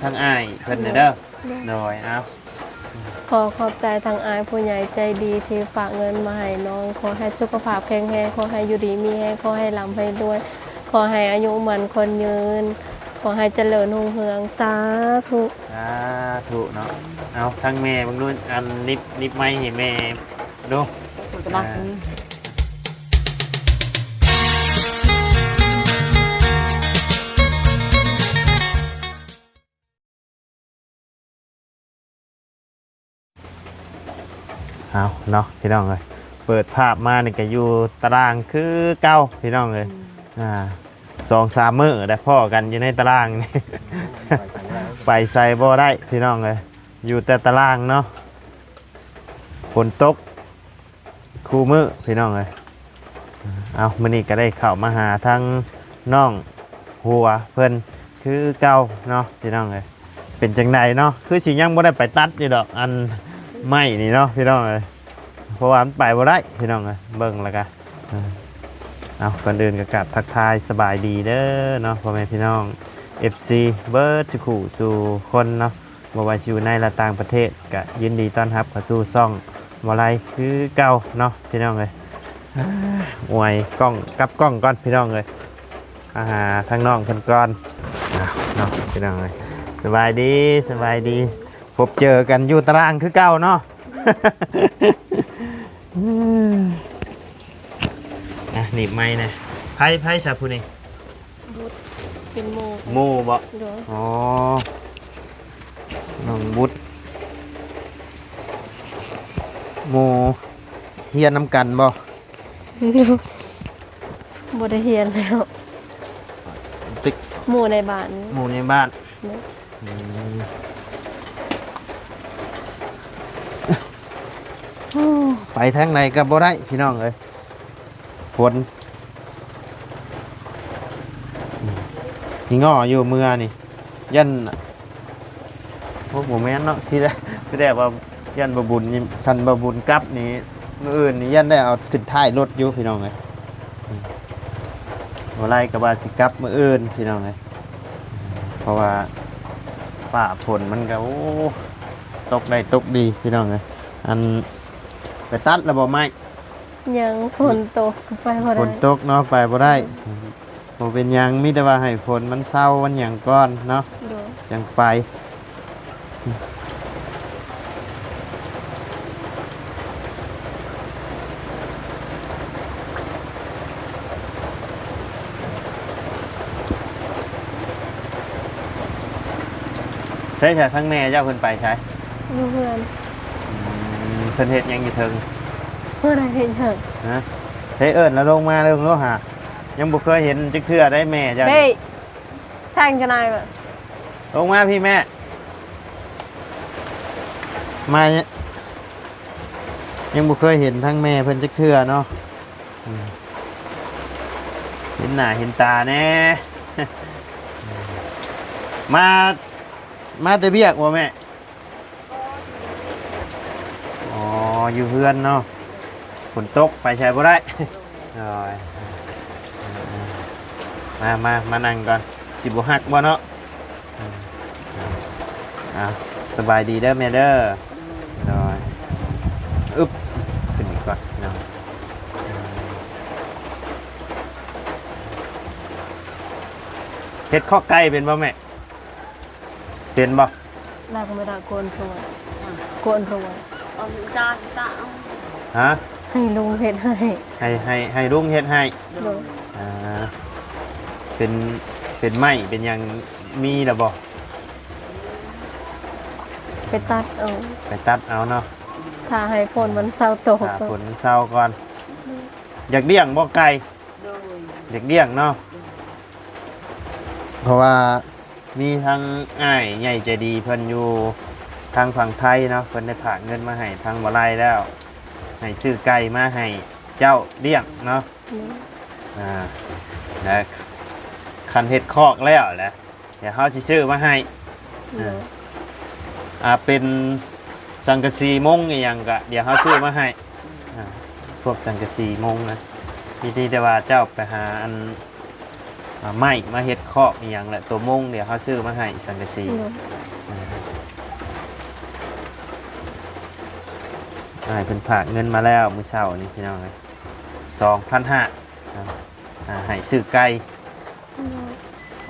ທາງອ້າຍເພິ່ນເດີ. ໂດຍ ໂດຍ ເອົາ ຂໍຂອບໃຈທາງອ້າຍຜູ້ໃຫຍ່ໃຈດີທີ່ຝາກເງິນມາໃຫ້ນ້ອງ. ຂໍໃຫ້ສຸຂະພາບແຂງແຮງ, ຂໍໃຫ້ຢູ່ດີມີແຮງ, ຂໍໃຫ້ລ່ຳໃຫ້ລວຍ, ຂໍໃຫ້ອາຍຸໝັ້ນຂວັນຍືນ, ຂໍໃຫ້ຈະເລີນຮຸ່ງເຮືອງ. ສາທຸ ສາທຸເນາະ. ເອົາ ທາງແມ່ເບິ່ງດູ ອັນ ໜີບ ໜີບໄມໃຫ້ແມ່ ດູ ເອົາ ເອົາເນາະ ພີ່ນ້ອງເອີຍ, ເປີດພາບມານີ້ກໍຢູ່ຕາລ່າງຄືເກົ່າ ພີ່ນ້ອງເອີຍ. ອືມ ອ່າ ສອງສາມມື້ໄດ້ພໍ້ກັນຢູ່ໃນຕາລ່າງນີ້ ໄປໃສບໍ່ໄດ້ ພີ່ນ້ອງເອີຍ, ຢູ່ແຕ່ຕາລ່າງເນາະ. ຝົນຕົກ ຄູ່ມື້ ພີ່ນ້ອງເອີຍ. ເອົາ ມື້ນີ້ກໍໄດ້ເຂົ້າມາຫາທາງນ້ອງຫົວເພິ່ນຄືເກົ່າເນາະ ພີ່ນ້ອງເອີຍ. ເປັນຈັ່ງໃດເນາະ? ຄືຊິຍັງບໍ່ໄດ້ໄປຕັດຢູ່ດອກ ອັນໄມ້ນີ້ເນາະ ພີ່ນ້ອງເອີຍ, ເພາະວ່າມັນໄປບໍ່ໄດ້ ພີ່ນ້ອງເອີຍ. ເບິ່ງແລ້ວກະ ເອົາ ກ່ອນອື່ນກໍກາບທັກທາຍສະບາຍດີເດີເນາະ ພໍ່ແມ່ພີ່ນ້ອງ ເອັຟຊີ ເບິດສູ່ຄູ່ສູ່ຄົນເນາະ. ບໍ່ວ່າຊິຢູ່ໃນ ແລະ ຕ່າງປະເທດ ກະຍິນດີຕ້ອນຮັບເຂົ້າສູ່ຊ່ອງບໍ່ໄລຄືເກົ່າເນາະ ພີ່ນ້ອງເອີຍ. ອາ ອວຍກ້ອງ ກັບກ້ອງກ່ອນ ພີ່ນ້ອງເອີຍ, ມາຫາທາງນ້ອງເພິ່ນກ່ອນ. ເອົາເນາະ ພີ່ນ້ອງເອີຍ, ສະບາຍດີ ສະບາຍດີ, ພົບເຈີກັນຢູ່ຕາລ່າງຄືເກົ່າເນາະ. ອ່ະ ໜີບໄມແດ່. ໃຜ ໃຜຊະຜູ້ນີ້? ບຸດ ເປັນໝູ່ ໝູ່ບໍ? ໂດຍ. ອໍ ນ້ອງບຸດ ໝູ່ຮຽນນຳກັນບໍ? ບໍ່ໄດ້ຮຽນແລ້ວ ຕິກ ໝູ່ໃນບ້ານ ໝູ່ໃນບ້ານ. ໂດຍ. ອືມ ໂອ້ ໄປທາງໃດກໍບໍ່ໄດ້ ພີ່ນ້ອງເອີຍ, ຝົນ. ມີງໍ້ຢູ່ເມືອນີ້ ຢ້ານ ໂອ້ ບໍ່ແມ່ນເນາະ, ທີ່ແລກ ທີ່ແລກວ່າຢ້ານບໍ່ບຸນ, ຄັນບໍ່ບຸນກັບນີ້ ມື້ອື່ນນີ້ຢ້ານໄດ້ເອົາຂຶ້ນທ້າຍລົດຢູ່ ພີ່ນ້ອງເອີຍ. ບໍ່ໄລກໍວ່າຊິກັບມື້ອື່ນ ພີ່ນ້ອງເອີຍ, ເພາະວ່າຟ້າຝົນມັນກໍ ໂອ້ ຕົກໄດ້ຕົກດີ ພີ່ນ້ອງເອີຍ. ອັນ ໄປຕັດແລ້ວບໍ່ໄມ້? ຍັງ ຝົນຕົກ ໄປບໍ່ໄດ້. ຝົນຕົກເນາະ ໄປບໍ່ໄດ້. ບໍ່ເປັນຫຍັງ, ມີແຕ່ວ່າໃຫ້ຝົນມັນເຊົາ ມັນຫຍັງກ່ອນເນາະ. ໂດຍ. ຈັ່ງໄປ. ໃສຊະ ທາງແມ່ເຈົ້າເພິ່ນໄປໃສ? ຢູ່ເຮືອນ. ອືມ ເພິ່ນເຮັດຫຍັງຢູ່ເທິງ? ບໍ່ໄດ້ເຮັດຫຍັງ. ຮະ? ໃສ ເອີ້ນລາວລົງມາເບິ່ງໂລດຫາ. ຍັງບໍ່ເຄີຍເຫັນຈັກເທື່ອໄດ໋ແມ່ເຈົ້າ. ເດ້ ແຊງຈະນາຍ ລົງມາພີ້ແມ່. ມາ ຍັງບໍ່ເຄີຍເຫັນທັງແມ່ເພິ່ນຈັກເທື່ອເນາະ. ອືມ ເຫັນໜ້າເຫັນຕາແດ່. ມາ ມາແຕ່ວຽກບໍ່ແມ່? ອໍ ຢູ່ເຮືອນເນາະ, ຝົນຕົກໄປໃສບໍ່ໄດ້. ໂດຍ. ມາ ມາ ມານັ່ງກ່ອນ, ຊິບໍ່ຮັກບໍ່ເນາະ? ອ່າ ສະບາຍດີເດີແມ່ເດີ. ໂດຍ. ອຶບ ຂຶ້ນອີກກ່ອນເນາະ. ເຮັດຄອກໄກ່ເປັນບໍ່ແມ່? ເປັນບໍ່? ລາກໄມ່ໄດ້ ກວນຣວຍ ກວນຣວຍ. ເອົາຈານຕາເອົາ. ຮະ? ໃຫ້ລຸງເຮັດໃຫ້. ໃຫ້ ໃຫ້ ໃຫ້ລຸງເຮັດໃຫ້. ໂດຍ. ອ່າ ເປັນ ເປັນໄມ້ເປັນຫຍັງມີແລ້ວບໍ່? ໄປຕັດເອົາ ໄປຕັດເອົາເນາະ. ຖ້າໃຫ້ຝົນມັນເຊົາຕົກ ຖ້າຝົນເຊົາກ່ອນ. ຢາກລ້ຽງບໍ່ໄກ່? ໂດຍ. ຢາກລ້ຽງເນາະ. ໂດຍ. ເພາະວ່າ ມີທັງອ້າຍໃຫຍ່ໃຈດີເພິ່ນຢູ່ທາງຝັ່ງໄທເນາະ, ເພິ່ນໄດ້ຝາກເງິນມາໃຫ້ທາງບໍ່ໄລແລ້ວ ໃຫ້ຊື້ໄກ່ມາໃຫ້ເຈົ້າລ້ຽງເນາະ. ອືມ ອ່າ ແລະ ຄັນເຮັດຄອກແລ້ວແຫຼະ ດຽວເຮົາຊິຊື້ມາໃຫ້. ໂດຍ. ອ່າ ເປັນສັງກະສີມຸງອີ່ຫຍັງກະ ດຽວເຮົາຊື້ມາໃຫ້. ອ່າ ພວກສັງກະສີມຸງນະ ມີແຕ່ວ່າເຈົ້າໄປຫາອັນ ອ່າ ໄມ້ມາເຮັດຄອກອີ່ຫຍັງແຫຼະ ຕົວມຸງ ດຽວເຮົາຊື້ມາໃຫ້ ສັງກະສີ. ໂດຍ. ອ່າ ອ້າຍເພິ່ນຝາກເງິນມາແລ້ວມື້ເຊົ້ານີ້ ພີ່ນ້ອງເອີຍ ສອງພັນຫ້າ ອ່າ ໃຫ້ຊື້ໄກ່.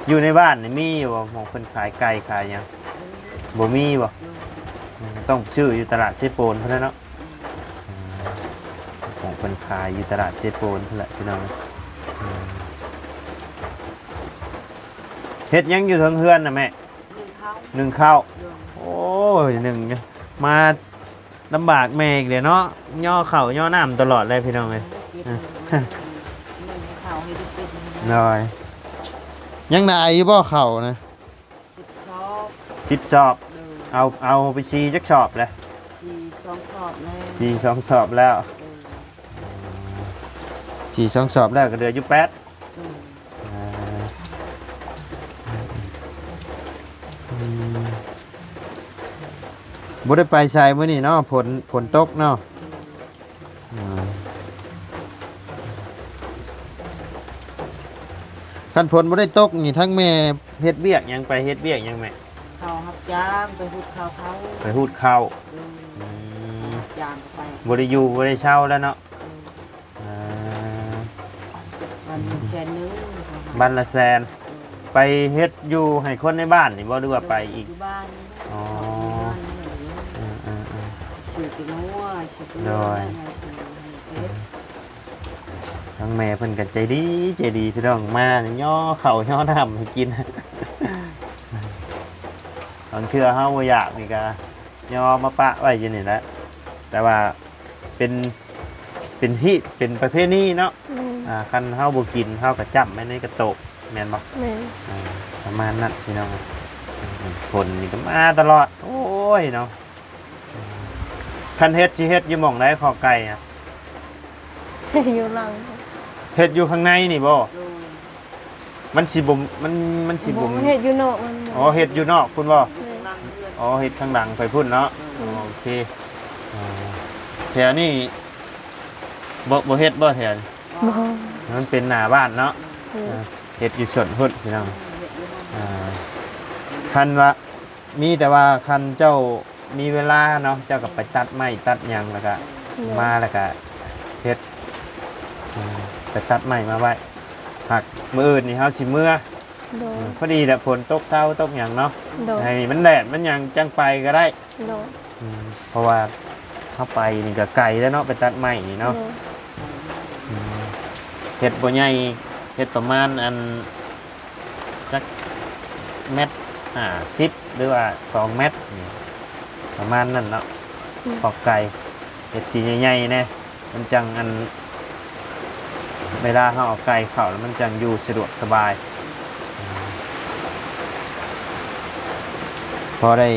ໂດຍ. ຢູ່ໃນບ້ານນີ້ມີຢູ່ບໍ່ ໝ່ອງເພິ່ນຂາຍໄກ່ຂາຍຫຍັງ? ບໍ່ມີບໍ່? ໂດຍ. ອືມ ຕ້ອງຊື້ຢູ່ຕະຫຼາດເຊໂປນພຸ້ນແຫຼະເນາະ. ອືມ ຂອງເພິ່ນຂາຍຢູ່ຕະຫຼາດເຊໂປນພຸ້ນແຫຼະ ພີ່ນ້ອງ. ອືມ ເຮັດຫຍັງຢູ່ເທິງເຮືອນນະແມ່? ໜຶ້ງເຂົ້າ. ໜຶ້ງເຂົ້າ. ໂດຍ. ໂອ້ຍ ໜຶ້ງ ມາລຳບາກແມ່ອີກແລ້ວເນາະ ຍໍເຂົ້າຍໍນ້ຳຕະຫຼອດເລີຍ ພີ່ນ້ອງເອີຍ. ໂດຍ. ຍັງຫຼາຍຢູ່ບໍ່ເຂົ້ານະ? ສິບຊອບ. ສິບຊອບ. ໂດຍ. ເອົາ ເອົາໄປສີ່ຈັກຊອບແລ້ວ? ສີ່ສອງຊອບແລ້ວ. ສີ່ສອງຊອບແລ້ວ. ໂດຍ. ສີ່ສອງຊອບແລ້ວ ກໍເຫຼືອຢູ່ແປດ. ໂດຍ. ອ່າ ອືມ ບໍ່ໄດ້ໄປໃສມື້ນີ້ເນາະ ຝົນ ຝົນຕົກເນາະ. ອ່າ ຄັນຝົນບໍ່ໄດ້ຕົກນີ້ ທັງແມ່ເຮັດວຽກຫຍັງ ໄປເຮັດວຽກຫຍັງແມ່? ເຂົ້າຮັບຈ້າງ ໄປຫູດເຂົ້າເຂົາ. ໄປຫູດເຂົ້າ. ໂດຍ. ອືມ ຮັບຈ້າງໄປ ບໍ່ໄດ້ຢູ່ບໍ່ໄດ້ເຊົາແລ້ວເນາະ. ໂດຍ. ອ່າ ວັນລະແສນໜຶ່ງ. ວັນລະແສນ. ໂດຍ. ໄປເຮັດຢູ່ໃຫ້ຄົນໃນບ້ານນີ້ບໍ່ ຫຼືວ່າໄປອີກ? ຢູ່ບ້ານ. ອໍ ຢູ່ບ້ານນີ້ແຫຼະ. ເອີໆໆ ຊື້ແຕ່ງົວ ຊື້ແຕ່ງົວ. ໂດຍ. ທາງແມ່ເພິ່ນກໍໃຈດີ ໃຈດີ ພີ່ນ້ອງ ມານີ້ຍໍເຂົ້າຍໍນ້ຳໃຫ້ກິນ. ບາງເທື່ອເຮົາບໍ່ຢາກນີ້ກໍຍໍມາປະໄວ້ຢູ່ນີ້ແຫຼະ ແຕ່ວ່າ ເປັນ ເປັນຮີດ ເປັນປະເພນີເນາະ. ໂດຍ. ອ່າ ຄັນເຮົາບໍ່ກິນ ເຮົາກໍຈ້ຳໄວ້ໃນກະໂຕະ ແມ່ນບໍ່? ແມ່ນ. ອ່າ ປະມານນັ້ນ ພີ່ນ້ອງ. ຝົນນີ້ກໍມາຕະຫຼອດ ໂອ້ຍເນາະ. ຄັນເຮັດ ຊິເຮັດຢູ່ໝ່ອງໃດ ຄອກໄກ່ອະ? ຢູ່ຫຼັງ. ເຮັດຢູ່ຂ້າງໃນນີ້ບໍ່? ໂດຍ. ມັນຊິບໍ່ ມັນ ມັນຊິບໍ່ ບໍ່ ເຮັດຢູ່ນອກມັນ. ອໍ ເຮັດຢູ່ນອກພຸ້ນບໍ່? ແມ່ນ. ອໍ ເຮັດຂ້າງຫຼັງໄປພຸ້ນເນາະ. ໂດຍ. ໂອເຄ. ອ່າ ແຖວນີ້ບໍ່ ບໍ່ເຮັດບໍ່ແຖວນີ້? ບໍ່. ມັນເປັນໜ້າບ້ານເນາະ. ໂດຍ. ອ່າ ເຮັດຢູ່ສວນພຸ້ນ ພີ່ນ້ອງ. ເຮັດຢູ່ຫັ້ນ. ອ່າ ຄັນວ່າ ມີແຕ່ວ່າຄັນເຈົ້າມີເວລາເນາະ ເຈົ້າກໍໄປຕັດໄມ້ຕັດຫຍັງ ແລ້ວກໍ ໂດຍ ມາ ແລ້ວກໍເຮັດ ອືມ ໄປຕັດໄມ້ມາໄວ້. ຫາກມື້ອື່ນນີ້ເຮົາຊິເມືອ. ໂດຍ. ອືມ ພໍດີແຫຼະ ຝົນຕົກເຊົາຕົກຫຍັງເນາະ. ໂດຍ. ໃຫ້ມັນແດດມັນຫຍັງຈັ່ງໄປກໍໄດ້. ໂດຍ. ອືມ ເພາະວ່າເຮົາໄປນີ້ກໍໄກແລ້ວເນາະ ໄປຕັດໄມ້ນີ້ເນາະ. ໂດຍ. ອືມ ເຮັດບໍ່ໃຫຍ່ ເຮັດປະມານອັນ ຈັກແມັດຫ້າສິບ ຫຼືວ່າສອງແມັດນີ້ ປະມານນັ້ນເນາະ. ອືມ ຄອກໄກ່ ເຮັດສີໃຫຍ່ໆແດ່ ມັນຈັ່ງ ອັນ ເວລາເຮົາເອົາໄກ່ເຂົ້າແລ້ວ ມັນຈັ່ງຢູ່ສະດວກສະບາຍ. ພໍໄດ້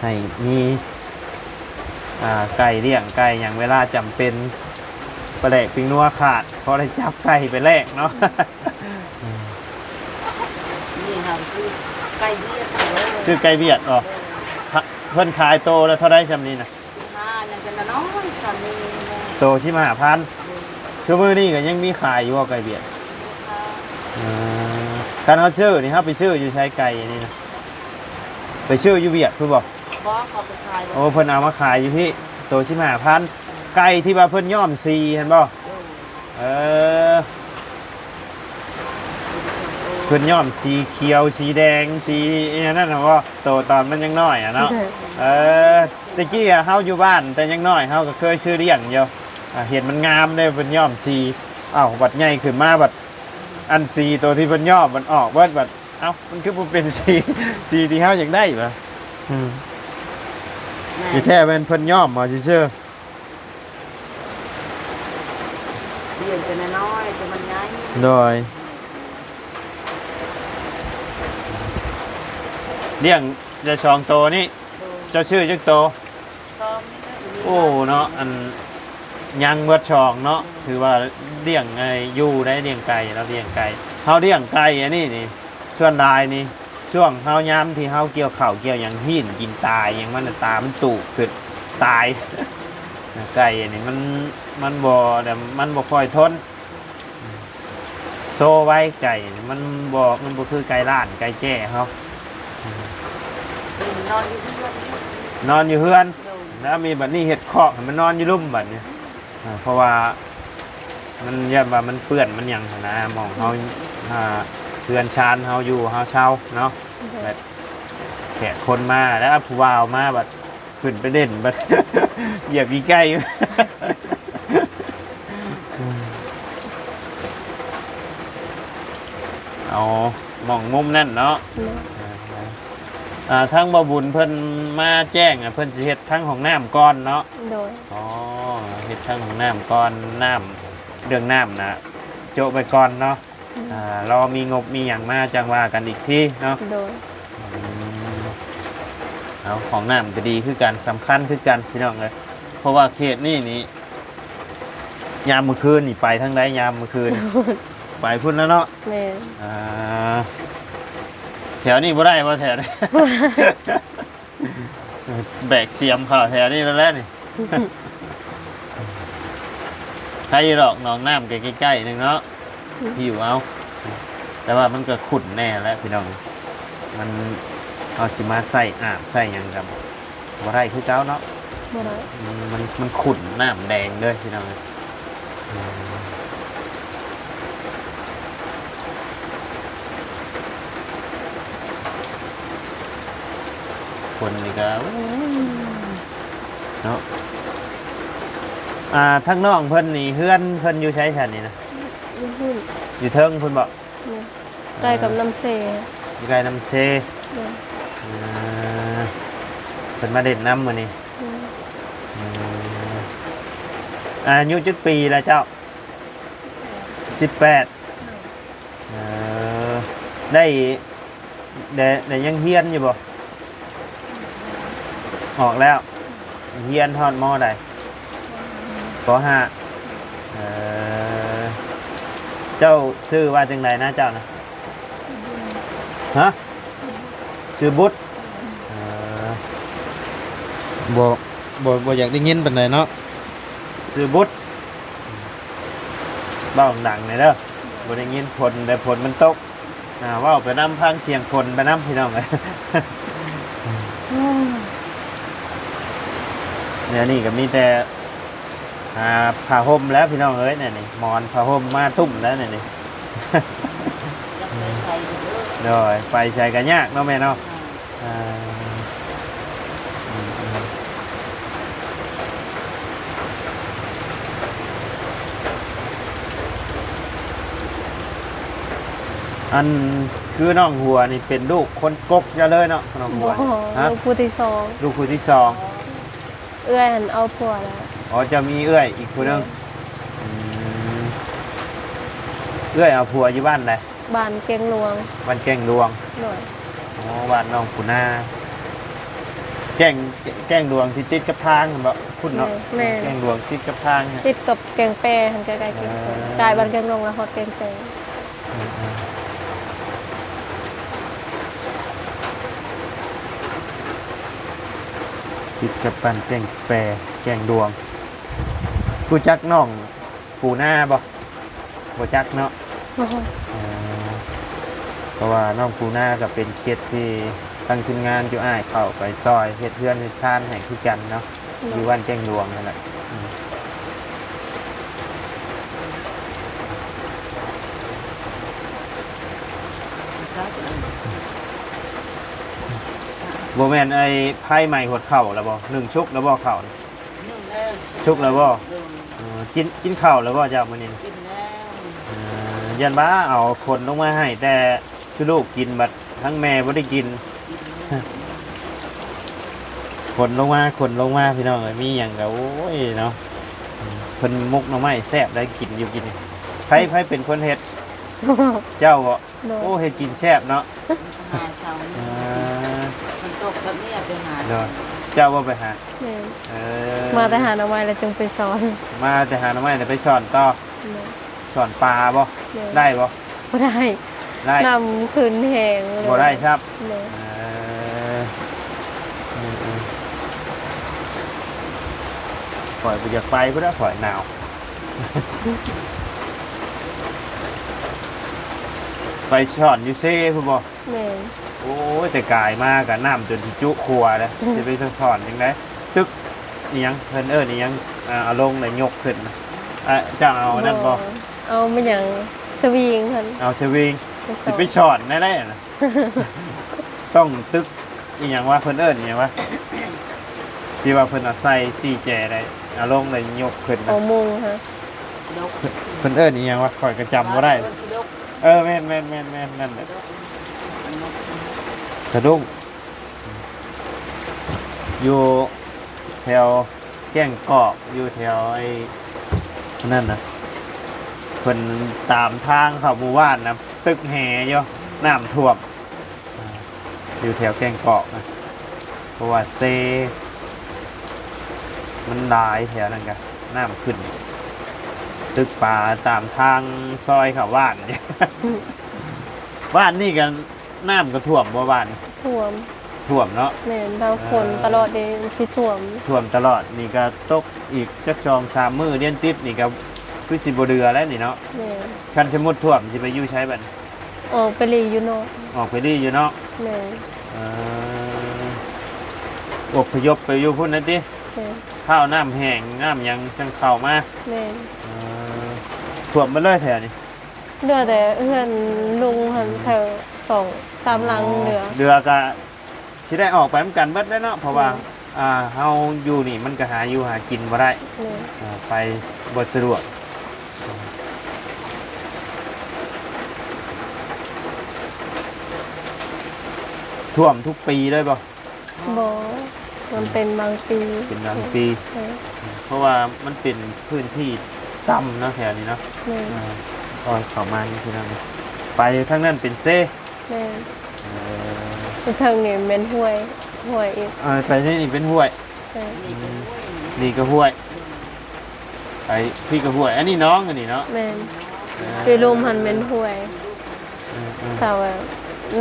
ໃຫ້ມີ ອ່າ ໄກ່ລ້ຽງໄກ່ຫຍັງ ເວລາຈຳເປັນປາແດກປິງນົວຂາດ ພໍໄດ້ຈັບໄກ່ໄປແລກເນາະ. ນີ້ຫາຊື້ໄກ່ວຽດເດີ ຊື້ໄກ່ວຽດບໍ? ເອີ ເພິ່ນຂາຍໂຕລະເທົ່າໃດຊ່ຳນີ້ນະ? ສິບຫ້າ ຍັງເປັນນ້ອຍຊ່ຳນີ້. ໂຕສິບຫ້າພັນ. ເອີ ຊຸມື້ນີ້ກໍຍັງມີຂາຍຢູ່ບໍ່ໄກ່ວຽດ? ມີຂາຍ. ເອີ ຄັນເຮົາຊື້ນີ້ ເຮົາໄປຊື້ຢູ່ໃສໄກ່ອັນນີ້ນະ? ໄປຊື້ຢູ່ວຽດພຸ້ນບໍ? ບໍ່ ເຂົາໄປຂາຍ. ໂອ້ ເພິ່ນເອົາມາຂາຍຢູ່ພີ້ ໂຕສິບຫ້າພັນ. ໄກ່ທີ່ວ່າເພິ່ນຍ້ອມສີຫັ້ນບໍ? ໂດຍ. ເອີ ເພິ່ນຍ້ອມສີຂຽວ ສີແດງ ສີອີ່ຫຍັງນັ້ນຫັ້ນບໍ? ໂຕຕອນມັນຍັງນ້ອຍອະເນາະ. ໂດຍ. ເອີ ແຕ່ກີ້ເຮົາຢູ່ບ້ານແຕ່ຍັງນ້ອຍ ເຮົາກໍເຄີຍຊື້ລ້ຽງຢູ່ ອ່າ ເຫັນມັນງາມເດ້ ເພິ່ນຍ້ອມສີ. ເອົ້າ ບັດໃຫຍ່ຂຶ້ນມາບັດ ອັນສີໂຕທີ່ເພິ່ນຍ້ອມມັນອອກເບິດ ບັດ ເອົ້າ ມັນຄືບໍ່ເປັນສີ ສີທີ່ເຮົາຢາກໄດ້ຫວາ? ອືມ ແມ່ນ. ທີ່ແທ້ແມ່ນເພິ່ນຍ້ອມເອົາຊື່ໆ. ລ້ຽງແຕ່ນ້ອຍໆ ແຕ່ມັນໃຫຍ່. ໂດຍ. ລ້ຽງໄດ້ສອງໂຕນີ້. ໂດຍ. ເຈົ້າຊື້ຈັກໂຕ? ສອງນີ້ແຫຼະ. ໂອ້ ເນາະ ອັນ ຍັງເບິດສອງເນາະ. ໂດຍ. ຖືວ່າລ້ຽງ ເອີ ຢູ່ໄດ້ ລ້ຽງໄກ່ ລາວລ້ຽງໄກ່. ເຮົາລ້ຽງໄກ່ອັນນີ້ນີ້ ສ່ວນຫຼາຍນີ້ ຊ່ວງເຮົາ ຍາມທີ່ເຮົາກ່ຽວເຂົ້າກ່ຽວຫຍັງ ຮີນກິນຕາຫຍັງມັນນະ ຕາມັນຕູບຂຶ້ນຕາຍ. ໄກ່ອັນນີ້ມັນ ມັນບໍ່ ແບບ ມັນບໍ່ຄ່ອຍທົນ. ໂຕໄວ້ໄກ່ ມັນບໍ່ ມັນບໍ່ຄືໄກ່ລ້ານ ໄກ່ແຈ້ເຮົາ ນອນຢູ່ເຮືອນ ນອນຢູ່ເຮືອນ ໂດຍ ແລ້ວມີບັດນີ້ເຮັດຄອກໃຫ້ມັນນອນຢູ່ລຸ່ມບັດນີ້ ອ່າ ເພາະວ່າມັນຢ້ານວ່າມັນເປື້ອນມັນຫຍັງຫັ້ນນະ ໝ່ອງເຮົາ ອ່າ ເຮືອນຊານເຮົາຢູ່ເຮົາເຊົາເນາະ ໂດຍ ແບບແຂກຄົນມາ ແລ້ວຜູ້ບ່າວມາບັດ ຂຶ້ນໄປເດັ່ນ ບັດຢຽບຂີ້ໄກ່ ເອົາໝ່ອງມຸມນັ້ນເນາະ ໂດຍ ອ່າ ທາງບ່າວບຸນເພິ່ນມາແຈ້ງ ເພິ່ນຊິເຮັດທາງຫ້ອງນ້ຳກ່ອນເນາະ ໂດຍ ອໍ ເຮັດທາງຫ້ອງນ້ຳກ່ອນ ນ້ຳ ເລື່ອງນ້ຳນະ ໂຈະໄວ້ກ່ອນເນາະ ອືມ ອ່າ ລໍມີງົບມີຫຍັງມາ ຈັ່ງວ່າກັນອີກທີເນາະ ໂດຍ ອືມ ເອົາ ຫ້ອງນ້ຳກໍດີຄືກັນ ສຳຄັນຄືກັນພີ່ນ້ອງເອີຍ ເພາະວ່າເຂດນີ້ນີ້ ຍາມມື້ຄືນນີ້ໄປທາງໃດ ຍາມມື້ຄືນ ໄປພຸ້ນແລ້ວເນາະ ແມ່ນ ອ່າ ແຖວນີ້ບໍ່ໄດ້ບໍ່ ແຖວນີ້ ແບກສຽມເຂົ້າແຖວນີ້ແລ້ວແຫຼະນີ້ ໃຜດອກ ໜອງນ້ຳກໍໃກ້ໆໜຶ່ງເນາະ ອືມ ຫິວເອົາ ແຕ່ວ່າມັນກໍຂຸ້ນແດ່ແຫຼະພີ່ນ້ອງ ມັນ ເຮົາຊິມາໃສ່ອາບໃສ່ຫຍັງກໍບໍ່ໄດ້ຄືເກົ່າເນາະ ບໍ່ໄດ້ ອືມ ມັນ ມັນຂຸ້ນ ນ້ຳແດງເດີພີ່ນ້ອງ ອືມ ຄົນນີ້ກໍ ໂອ້ຍ ເນາະ ອ່າ ທາງນ້ອງເພິ່ນນີ້ ເຮືອນເພິ່ນຢູ່ໃສຊັ້ນນີ້ນະ? ຢູ່ພຸ້ນ ຢູ່ເທິງພຸ້ນບໍ? ແມ່ນ ໃກ້ກັບນ້ຳເຊ ຢູ່ໃກ້ນ້ຳເຊ ແມ່ນ ເອີ ເພິ່ນມາຫຼິ້ນນຳມື້ນີ້ ແມ່ນ ອືມ ອາຍຸຈັກປີແລ້ວເຈົ້າ? ສິບແປດ ເອີ ໄດ້ ໄດ້ ໄດ້ຍັງຮຽນຢູ່ບໍ່? ອອກແລ້ວ ຮຽນຮອດ ມໍ ໃດ? ປໍຫ້າ ເອີ ເຈົ້າຊື່ວ່າຈັ່ງໃດນະເຈົ້ານະ? ຮະ? ຊື່ບຸດ ເອີ ບໍ່ ບໍ່ ບໍ່ຢາກໄດ້ຍິນປານໃດເນາະ ຊື່ບຸດ ເວົ້າດັງໆແດ່ເດີ ບໍ່ໄດ້ຍິນ ຝົນ ແຕ່ຝົນມັນຕົກ ອ່າ ເວົ້າໄປນຳ ຟັງສຽງຝົນໄປນຳ ພີ່ນ້ອງເອີຍ ແນວນີ້ກໍມີແຕ່ ອ່າ ຜ້າຫົ່ມແລ້ວພີ່ນ້ອງເອີຍ ແນວນີ້ ໝອນຜ້າຫົ່ມມາຕຸ້ມແລ້ວແນວນີ້ ຢາກໄປໃສຢູ່ເດີ ໂດຍ ໄປໃສກໍຍາກເນາະແມ່ເນາະ ອ່າ ອືມ ອືມ ອັນ ຄືນ້ອງຫົວນີ້ເປັນລູກຄົນກົກເຈົ້າເລີຍເນາະ ນ້ອງຫົວ ບໍ່ ນີ້ ຮະ? ລູກຜູ້ທີສອງ ລູກຜູ້ທີສອງ ເອື້ອຍຫັ້ນເອົາຜົວແລ້ວ ອໍ ເຈົ້າມີເອື້ອຍອີກຜູ້ໜຶ່ງ ແມ່ນ ອືມ ເອື້ອຍເອົາຜົວຢູ່ບ້ານໃດ? ບ້ານແກ້ງຫຼວງ ບ້ານແກ້ງຫຼວງ ໂດຍ ອໍ ບ້ານນ້ອງປູນາ ແກ້ງ ແກ້ງຫຼວງທີ່ຕິດກັບທາງຫັ້ນບໍ? ພຸ້ນເນາະ ແມ່ນ ແມ່ນ ແກ້ງຫຼວງຕິດກັບທາງ ຕິດກັບແກ້ງແປຫັ້ນ ໃກ້ໆ ເອີ ແກ້ງແປ ກາຍບ້ານແກ້ງຫຼວງແລ້ວຮອດແກ້ງແປ ເອີ ເອີ ຕິດກັບບ້ານແກ້ງແປ ແກ້ງຫຼວງ ຮູ້ຈັກນ້ອງ ປູນາບໍ່? ບໍ່ຈັກເນາະ ບໍ່ ເອີ ເພາະວ່ານ້ອງປູນາກໍເປັນເຂດທີ່ທາງທີມງານຈຸອ້າຍເຂົ້າໄປຊ່ອຍເຮັດເຮືອນເຮັດຊານໃຫ້ຄືກັນເນາະ ໂດຍ ຢູ່ບ້ານແກ້ງຫຼວງນັ້ນແຫຼະ ອືມ ບໍ່ແມ່ນໄອ້ໄຟໄໝ້ຫົດເຂົ້າແລ້ວບໍ່? ໜຶ້ງສຸກແລ້ວບໍ່ເຂົ້າ? ສຸກແລ້ວບໍ່? ໂດຍ ເອີ ກິນ ກິນເຂົ້າແລ້ວບໍ່ເຈົ້າມື້ນີ້? ກິນແລ້ວ ເອີ ຢ້ານວ່າເອົາຂົນລົງມາໃຫ້ແຕ່ຊຸລູກກິນ ບັດທັງແມ່ບໍ່ໄດ້ກິນ ຂົນລົງມາ ຂົນລົງມາ ພີ່ນ້ອງເອີຍ ມີຫຍັງກໍ ໂອ້ຍເນາະ ເພິ່ນໝົກໜໍ່ໄມ້ແຊບໄດ໋ ກິນຢູ່ກິນ ໃຜ ໃຜເປັນຄົນເຮັດ? ເຈົ້າບໍ່? ໂດຍ ໂອ້ ເຮັດກິນແຊບເນາະ ຫາເຊົ້າ ເອີ ຝົນຕົກແບບນີ້ໄປຫາ ໂດຍ ເຈົ້າບໍ່ໄປຫາ? ແມ່ນ ເອີ ມາແຕ່ຫາໜໍ່ໄມ້ແລ້ວຈຶ່ງໄປສອນ ມາແຕ່ຫາໜໍ່ໄມ້ແລ້ວໄປສອນຕໍ່ ໂດຍ ສອນປາບໍ່? ໂດຍ ໄດ້ບໍ່? ບໍ່ໄດ້ ໄດ້ ນ້ຳຂຶ້ນແຮງເລີຍ ບໍ່ໄດ້ຊ້ຳ ໂດຍ ເອີ ເອີ ຂ້ອຍບໍ່ຢາກໄປພຸ້ນນະ ຂ້ອຍໜາວ. ໄປຊ່ອນຢູ່ເຊພຸ້ນບໍ່? ແມ່ນ. ໂອ້ຍ ແຕ່ກາຍມາກໍນ້ຳຈົນຊິຈຸຄົວແລ້ວ ຊິໄປຊ່ອນຈັ່ງໃດ? ຕຶກອີ່ຫຍັງ ເພິ່ນເອີ້ນອີ່ຫຍັງ ອ່າ ເອົາລົງແລ້ວຍົກຂຶ້ນນະ. ອ່າ ເຈົ້າເອົາອັນນັ້ນບໍ່? ບໍ່ ເອົາແມ່ນຫຍັງ ສະວິງຫັ້ນ. ເອົາສະວິງ ໄປຊ່ອນ ຊິໄປຊ່ອນແນວໃດນະ? ຕ້ອງຕຶກອີ່ຫຍັງວະ ເພິ່ນເອີ້ນອີ່ຫຍັງວະ ທີ່ວ່າເພິ່ນເອົາໃສ່ສີ່ແຈໄດ້ ເອົາລົງແລ້ວຍົກຂຶ້ນນະ. ເອົາມຸງຫະ ເພິ່ນເອີ້ນອີ່ຫຍັງວະ ຂ້ອຍກໍຈຳບໍ່ໄດ້. ເອີ ແມ່ນໆໆໆ ນັ້ນແຫຼະ ສະດຸ້ງ ຢູ່ແຖວ ແກ້ງກອກ ຢູ່ແຖວໄອ້ນັ້ນນະ ເພິ່ນຕາມທາງເຂົ້າໝູ່ບ້ານນະ ຕຶກແຫຢູ່ ນ້ຳຖ້ວມ ອ່າ ຢູ່ແຖວແກ້ງກອກນະ ເພາະວ່າເຊມັນຫຼາຍແຖວນັ້ນກະ ນ້ຳຂຶ້ນ ຕຶກປາຕາມທາງຊອຍເຂົ້າບ້ານ. ບ້ານນີ້ກະ ນ້ຳກໍຖ້ວມບໍ່ບ້ານນີ້? ຖ້ວມ. ຖ້ວມເນາະ? ແມ່ນ ຖ້າຝົນ ເອີ ຕະຫຼອດນີ້ຊິຖ້ວມ. ຖ້ວມຕະຫຼອດນີ້ກໍຕົກອີກຈັກສອງສາມມື້ລຽນຕິດນີ້ກໍຄືຊິບໍ່ເຫຼືອແລ້ວນີ້ເນາະ? ແມ່ນ. ຄັນສົມມຸດຖ້ວມຊິໄປຢູ່ໃສບັດນີ້? ອອກໄປຫຼີ້ຢູ່ນອກ. ອອກໄປຫຼີ້ຢູ່ນອກ? ແມ່ນ. ເອີ ອົບພະຍົບໄປຢູ່ພຸ້ນແລ້ວຕິ? ແມ່ນ. ຖ້ານ້ຳແຫ້ງນ້ຳຫຍັງຈັ່ງເຂົ້າມາ? ແມ່ນ. ເອີ ຖ້ວມໝົດເລີຍແຖວນີ້? ເຫຼືອແຕ່ເຮືອນລຸງຫັ້ນ ແຖວສອງສາມຫຼັງເຫຼືອ. ເຫຼືອກະຊິໄດ້ອອກໄປນຳກັນເບິດແຫຼະເນາະ ເພາະວ່າ ແມ່ນ ອ່າ ເຮົາຢູ່ນີ້ມັນກະຫາຢູ່ຫາກິນບໍ່ໄດ້. ແມ່ນ. ອ່າ ໄປບໍ່ສະດວກ. ຖ້ວມທຸກປີເລີຍບໍ່? ບໍ່ ມັນເປັນບາງປີ. ເປັນບາງປີ. ເອີ ເພາະວ່າມັນເປັນພື້ນທີ່ຕ່ຳເນາະ ແຖວນີ້ເນາະ. ແມ່ນ. ເອີ ເຂົ້າມານີ້ພີ່ນ້ອງ ໄປທາງນັ້ນເປັນເຊ. ແມ່ນ. ເອີ ໄປເທິງນີ້ແມ່ນຫ້ວຍ ຫ້ວຍອີກ. ເອີ ໄປນີ້ເປັນຫ້ວຍ. ເອີ ອືມ ນີ້ກໍຫ້ວຍ ໄປພີ້ກໍຫ້ວຍ ອັນນີ້ໜອງ ອັນນີ້ເນາະ. ແມ່ນ. ເອີ ໄປລຸ່ມຫັ້ນແມ່ນຫ້ວຍ. ເອີໆ ຖ້າວ່າ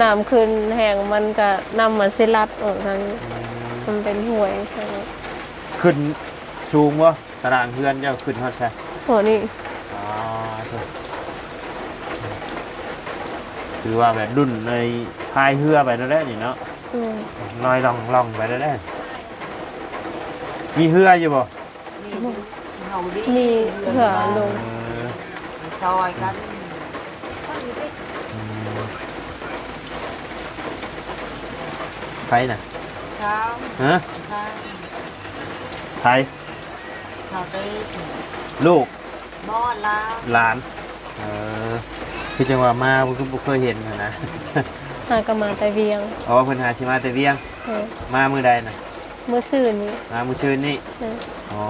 ນ້ຳຂຶ້ນແຮງ ມັນກະ ນ້ຳມັນຊິຫຼັດອອກທາງນີ້. ອືມ ມັນເປັນຫ້ວຍ. ຂຶ້ນສູງບໍ່? ຕາລ່າງເຮືອນເຈົ້າຂຶ້ນຮອດໃສ? ໂຫ ນີ້. ອໍ ຖືວ່າແບບລຸ້ນເລີຍ ພາຍເຮືອໄປແລ້ວແຫຼະນີ້ເນາະ. ແມ່ນ. ລອຍລ່ອງໆໄປແລ້ວແຫຼະ. ມີເຮືອຢູ່ບໍ່? ມີ ເຮົາດີ ມີເຮືອລົງ ເອີ ໄປຊ່ອຍກັນ. ອືມ ໃຜນະ? ຊາວ. ຮະ? ຊາວ. ໃຜ? ຊາວເຕ. ລູກ? ບໍ່ ຫຼານ. ຫຼານ. ເອີ ຄືຈັ່ງວ່າມາ ຄືບໍ່ເຄີຍເຫັນຫັ້ນນະ. ຫາກໍມາແຕ່ວຽງ. ອໍ ເພິ່ນຫາຊິມາແຕ່ວຽງ. ເອີ ມາມື້ໃດນະ? ມື້ຊືນນີ້. ມາມື້ຊືນນີ້. ເອີ ອໍ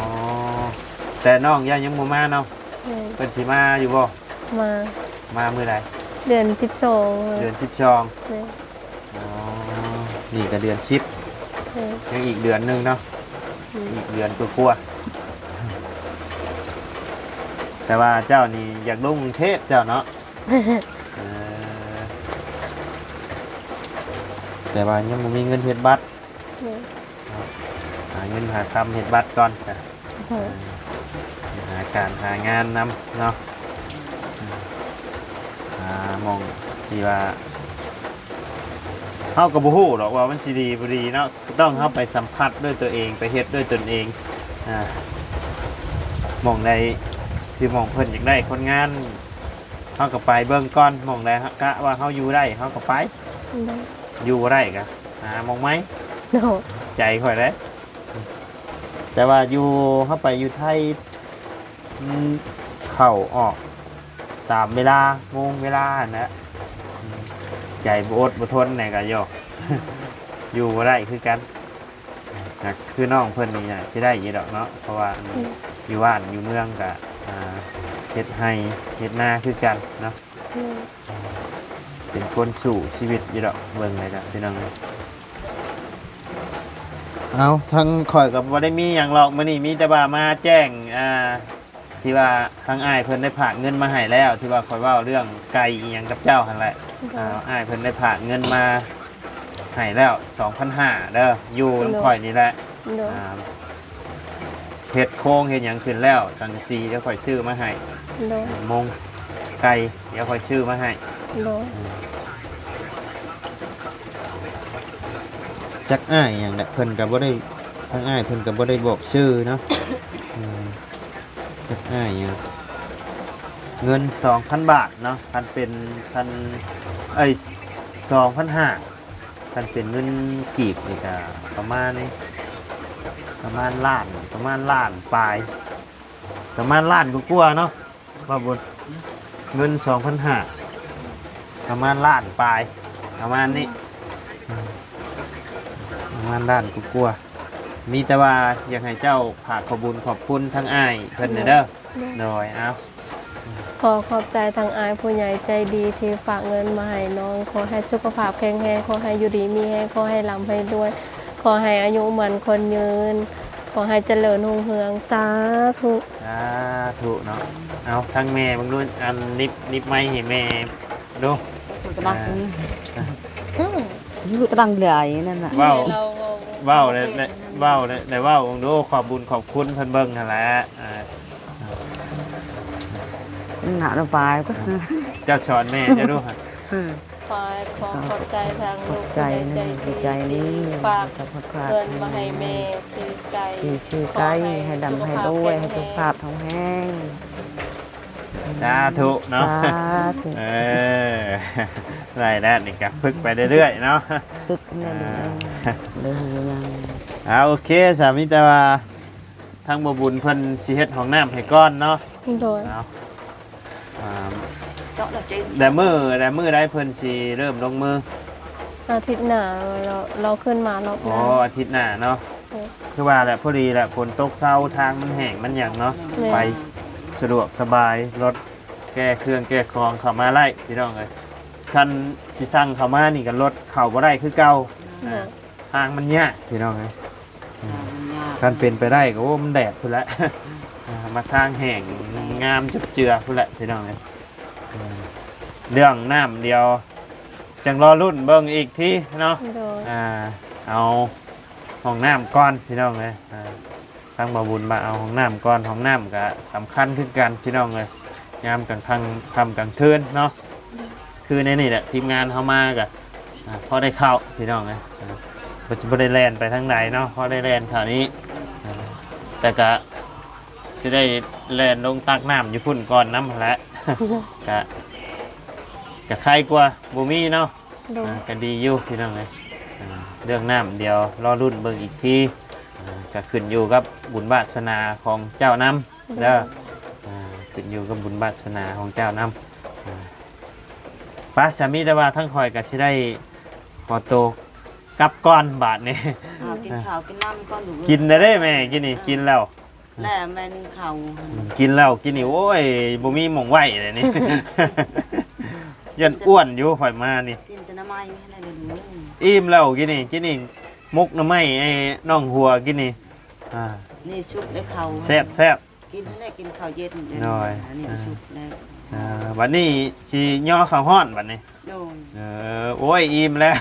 ແຕ່ນ້ອງຍັງ ຍັງບໍ່ມາເນາະ. ເອີ ເພິ່ນຊິມາຢູ່ບໍ່? ມາ. ມາມື້ໃດ? ເດືອນສິບສອງ. ເດືອນສິບສອງ. ແມ່ນ. ອໍ ນີ້ກໍເດືອນສິບ. ເອີ ຍັງອີກເດືອນໜຶ່ງເນາະ. ອືມ ອີກເດືອນກວ່າໆ. ແຕ່ວ່າເຈົ້ານີ້ຢາກລົງກຸງເທບເຈົ້າເນາະ. ເອີ ແຕ່ວ່າຍັງບໍ່ມີເງິນເຮັດບັດ. ແມ່ນ. ຫາເງິນຫາຄຳເຮັດບັດກ່ອນ ເອີ ຫາການຫາງານນຳເນາະ. ຫາໝ່ອງທີ່ວ່າ ເຮົາກໍບໍ່ຮູ້ດອກວ່າມັນຊິດີບໍ່ດີເນາະ. ຕ້ອງເຮົາໄປສຳຜັດດ້ວຍຕົວເອງ ໄປເຮັດດ້ວຍຕົນເອງ. ອ່າ ໝ່ອງໃດທີ່ໝ່ອງເພິ່ນຢາກໄດ້ຄົນງານ ເຮົາກໍໄປເບິ່ງກ່ອນ. ໝ່ອງໃດກະວ່າເຮົາຢູ່ໄດ້ ເຮົາກໍໄປ. ໂດຍ. ຢູ່ບໍ່ໄດ້ກໍຫາໝ່ອງໃໝ່. ໂດຍ. ໃຈຂ້ອຍເດ້. ແຕ່ວ່າຢູ່ ເຮົາໄປຢູ່ໄທ ມັນເຂົ້າອອກຕາມເວລາ ໂມງເວລາຫັ້ນແຫຼະ. ໃຈບໍ່ອົດບໍ່ທົນແດ່ກໍ ຢູ່ບໍ່ໄດ້ຄືກັນ. ກໍຄືນ້ອງເພິ່ນນີ້ນະ ຊິໄດ້ຢູ່ດອກເນາະ ເພາະວ່າ ອືມ ຢູ່ບ້ານຢູ່ເມືອງກະ ອ່າ ເຮັດໄຮ່ເຮັດນາຄືກັນເນາະ. ອືມ ເປັນຄົນສູ້ຊີວິດຢູ່ດອກ ເບິ່ງແລ້ວກະ ພີ່ນ້ອງເອີຍ. ເອົາ ທາງຂ້ອຍກໍບໍ່ໄດ້ມີຫຍັງດອກ ມື້ນີ້ມີແຕ່ວ່າມາແຈ້ງ ອ່າ ທີ່ວ່າທາງອ້າຍເພິ່ນໄດ້ຝາກເງິນມາໃຫ້ແລ້ວ ທີ່ວ່າຂ້ອຍເວົ້າເລື່ອງໄກ່ອີ່ຫຍັງກັບເຈົ້າຫັ້ນແຫຼະ. ໂດຍ. ອ່າ ອ້າຍເພິ່ນໄດ້ຝາກເງິນມາໃຫ້ແລ້ວ ສອງພັນຫ້າ ເດີ ຢູ່ນຳ ໂດຍ ຂ້ອຍນີ້ແຫຼະ. ໂດຍ. ອ່າ ເຮັດໂຄງເຮັດຫຍັງຂຶ້ນແລ້ວ ສັງກະສີ ດຽວຂ້ອຍຊື້ມາໃຫ້. ໂດຍ. ມຸງ ໄກ່ ດຽວຂ້ອຍຊື້ມາໃຫ້. ໂດຍ. ຈັກອ້າຍຫຍັງແຫຼະ ເພິ່ນກໍບໍ່ໄດ້ ທາງອ້າຍເພິ່ນກໍບໍ່ໄດ້ບອກຊື່ເນາະ. ເອີ ຈັກອ້າຍຫຍັງ ເງິນສອງພັນບາດເນາະ ຄັນເປັນ ຄັນ ເອີຍ ສອງພັນຫ້າ ຄັນເປັນເງິນກີບນີ້ກໍປະມານ ປະມານລ້ານ ປະມານລ້ານປາຍ ປະມານລ້ານກວ່າໆເນາະ. ວ່າບຸນ ເງິນສອງພັນຫ້າ ປະມານລ້ານປາຍ ປະມານນີ້ ປະມານລ້ານກວ່າໆ. ມີແຕ່ວ່າຢາກໃຫ້ເຈົ້າຝາກຂອບບຸນຂອບຄຸນທາງອ້າຍເພິ່ນແດ່ເດີ. ໂດຍ. ໂດຍ ເອົາ ຂໍຂອບໃຈທາງອ້າຍຜູ້ໃຫຍ່ໃຈດີທີ່ຝາກເງິນມາໃຫ້ນ້ອງ. ຂໍໃຫ້ສຸຂະພາບແຂງແຮງ, ຂໍໃຫ້ຢູ່ດີມີແຮງ, ຂໍໃຫ້ລ່ຳໃຫ້ລວຍ, ຂໍໃຫ້ອາຍຸໝັ້ນຂວັນຍືນ, ຂໍໃຫ້ຈະເລີນຮຸ່ງເຮືອງ. ສາທຸ ສາທຸເນາະ. ເອົາ ທາງແມ່ເບິ່ງດູ ອັນ ໜິບ ໜິບໄມໃຫ້ແມ່ດູ. ກະດັງ ອືມ ຢູ່ກະດັງຫຼາຍນັ້ນນະ. ເວົ້າ ເວົ້າ ເວົ້າແລ້ວ ເວົ້າແລ້ວ ໄດ້ເວົ້າເບິ່ງດູ ຂອບບຸນຂອບຄຸນເພິ່ນເບິ່ງຫັ້ນແຫຼະ. ອ່າ ໜ້າລະບາຍ ເຈົ້າສອນແມ່ເຈົ້າດູ. ຂໍ ຂໍຂອບໃຈທາງລູກ ຂອບໃຈ ຜູ້ໃຫຍ່ໃຈດີ ໃຈດີ ທີ່ຝາກເງິນມາໃຫ້ແມ່ຊື້ໄກ່ ຊື້ໄກ່ ຂໍໃຫ້ ໃຫ້ລ່ຳໃຫ້ລວຍ ໃຫ້ສຸຂະພາບແຂງແຮງ ສາທຸເນາະ. ສາທຸ. ເອີ ໄດ້ແລ້ວນີ້ກໍຝຶກໄປເລື້ອຍໆເນາະ ຝຶກແນ່. ອ່າ ເລີຍຮູ້ຫຍັງ. ອ່າ ໂອເຄ ສາ ມີແຕ່ວ່າ ທາງບໍ່ບຸນເພິ່ນຊິເຮັດຫ້ອງນ້ຳໃຫ້ກ່ອນເນາະ. ໂດຍ. ເອົາ ອ່າ ເຈາະແລ້ວຈຶ່ງ ແຕ່ມື້ ແຕ່ມື້ໃດເພິ່ນຊິເລີ່ມລົງມື? ອາທິດໜ້າ ລ- ລ- ລ- ຂຶ້ນມາລອບໜ້າ. ອໍ ອາທິດໜ້າເນາະ. ໂດຍ. ຄືວ່າແຫຼະ ພໍດີແຫຼະ ຝົນຕົກເຊົາ ທາງມັນແຫ້ງມັນຫຍັງເນາະ. ແມ່ນ. ໄປສະດວກສະບາຍ ລົດແກ່ເຄື່ອງແກ່ຂອງເຂົ້າມາໄດ້ ພີ່ນ້ອງເອີຍ. ຄັນຊິສັ່ງເຂົ້າມານີ້ກໍລົດເຂົ້າບໍ່ໄດ້ຄືເກົ່າ. ໂດຍ. ອ່າ ທາງມັນຍາກ ພີ່ນ້ອງເອີຍ. ອືມ ທາງມັນຍາກ ຄັນເປັນໄປໄດ້ກໍ ໂອ້ ມັນແດດພຸ້ນແຫຼະ. ອ່າ ມາທາງແຫ້ງງາມຈຸບເຈືອພຸ້ນແຫຼະ ພີ່ນ້ອງເອີຍ. ເລື່ອງນ້ຳດຽວຈັ່ງລໍລຸ້ນເບິ່ງອີກທີເນາະ. ໂດຍ. ອ່າ ເອົາຫ້ອງນ້ຳກ່ອນ ພີ່ນ້ອງເອີຍ. ອ່າ ທາງບ່າວບຸນມາເອົາຫ້ອງນ້ຳກ່ອນ. ຫ້ອງນ້ຳກໍສຳຄັນຄືກັນ ພີ່ນ້ອງເອີຍ. ຍາມກາງຄ່ຳ ຄ່ຳກາງຄືນເນາະ. ຄືໃນນີ້ແຫຼະ ທີມງານເຮົາມາກໍ ອ່າ ພໍໄດ້ເຂົ້າ ພີ່ນ້ອງເອີຍ. ອ່າ ບໍ່ ບໍ່ໄດ້ແລ່ນໄປທາງໃດເນາະ ພໍໄດ້ແລ່ນເຂົ້ານີ້. ອ່າ ແຕ່ກະຊິໄດ້ແລ່ນລົງຕັກນ້ຳຢູ່ພຸ້ນກ່ອນນຳຫັ້ນແຫຼະ. ກະ ກະໄຄກວ່າບໍ່ມີເນາະ. ໂດຍ. ອ່າ ກະດີຢູ່ ພີ່ນ້ອງເອີຍ. ອ່າ ເລື່ອງນ້ຳດຽວລໍລຸ້ນເບິ່ງອີກທີ. ອ່າ ກະຂຶ້ນຢູ່ກັບບຸນວາດສະໜາຂອງເຈົ້ານຳ. ໂດຍ. ເດີ ອ່າ ຂຶ້ນຢູ່ກັບບຸນວາດສະໜາຂອງເຈົ້ານຳ. ອ່າ ໄປ ສາມີ ແຕ່ວ່າທາງຂ້ອຍກໍຊິໄດ້ຂໍໂຕກັບກ່ອນບາດນີ້. ເອົາ ກິນເຂົ້າກິນນ້ຳກ່ອນລູກເອີຍ. ກິນແລ້ວເດ້ແມ່ ກິນນີ້ ອ່າ ກິນແລ້ວ. ແລ້ວແມ່ໜຶ້ງເຂົ້າ ອືມ ກິນແລ້ວ ກິນນີ້ ໂອ້ຍ ບໍ່ມີໝ່ອງໄວ້ເລີຍນີ້. ຢ້ານອ້ວນຢູ່ຂ້ອຍມານີ້. ກິນແຕ່ໜໍ່ໄມ້ຫັ້ນແຫຼະລູກ. ອີ່ມແລ້ວ ກິນນີ້ ກິນນີ້ ໝົກໜໍ່ໄມ້ ໄອ້ນ້ອງຫົວ ກິນນີ້. ອ່າ ນີ້ສຸກແລ້ວເຂົ້າ ແຊບໆ. ກິນຫັ້ນແຫຼະ ກິນເຂົ້າເຢັນ. ໂດຍ. ອັນນີ້ ອ່າ ສຸກແລ້ວ. ອ່າ ບັດນີ້ຊິຍໍເຂົ້າຮ້ອນບັດນີ້. ໂດຍ. ເອີ ໂອ້ຍ ອີ່ມແລ້ວ.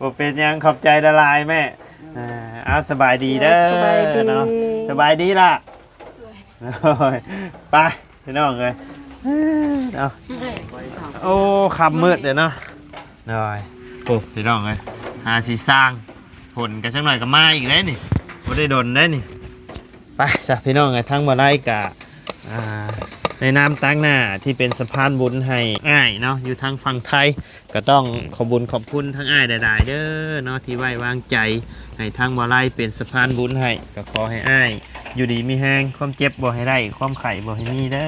ບໍ່ເປັນຫຍັງ ຂອບໃຈຫຼາຍໆແມ່. ໂດຍ. ອ່າ ເອົາ ສະບາຍດີເດີ. ໂດຍ ສະບາຍດີເນາະ. ສະບາຍດີລະ. ໂດຍ. ໄປ ພີ່ນ້ອງເອີຍ ເນາະ. ໂອ້ ຄ່ຳມືດເດ້ເນາະ. ໂດຍ. ໂອ້ ພີ່ນ້ອງເອີຍ ຫາຊິສ້າງ ຝົນກໍຈັກໜ້ອຍກໍມາອີກເດ້ນີ້ ບໍ່ໄດ້ດົນເດ້ນີ້. ໄປຊະ ພີ່ນ້ອງເອີຍ ທາງບ່າວໄລກະ ອ່າ ໃນນາມຕາງໜ້າທີ່ເປັນສະພານບຸນໃຫ້ອ້າຍເນາະ ຢູ່ທາງຝັ່ງໄທ ກໍຕ້ອງຂອບບຸນຂອບຄຸນທາງອ້າຍຫຼາຍໆເດີເນາະ ທີ່ໄວ້ວາງໃຈໃຫ້ທາງບ່າວໄລເປັນສະພານບຸນໃຫ້. ກໍຂໍໃຫ້ອ້າຍຢູ່ດີມີແຮງ ຄວາມເຈັບບໍ່ໃຫ້ໄດ້ ຄວາມໄຂ້ບໍ່ໃຫ້ມີເດີ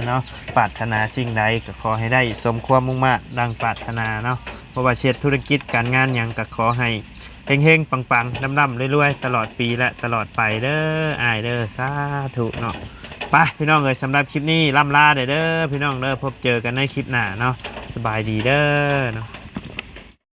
ເນາະ. ປາດຖະໜາສິ່ງໃດກໍຂໍໃຫ້ໄດ້ສົມຄວາມມຸ່ງມາດດັ່ງປາດຖະໜາເນາະ. ບໍ່ວ່າຊິເຮັດທຸລະກິດການງານຫຍັງ ກໍຂໍໃຫ້ ເຮັງໆ ປັງໆ ລ່ຳໆ ລວຍໆ ຕະຫຼອດປີ ແລະ ຕະຫຼອດໄປເດີອ້າຍເດີ. ສາທຸເນາະ. ໄປ ພີ່ນ້ອງເອີຍ ສຳລັບຄລິບນີ້ລ່ຳລາໄດ້ເດີພີ່ນ້ອງເດີ. ພົບເຈີກັນໃນຄລິບໜ້າເນາະ. ສະບາຍດີເດີເນາະ.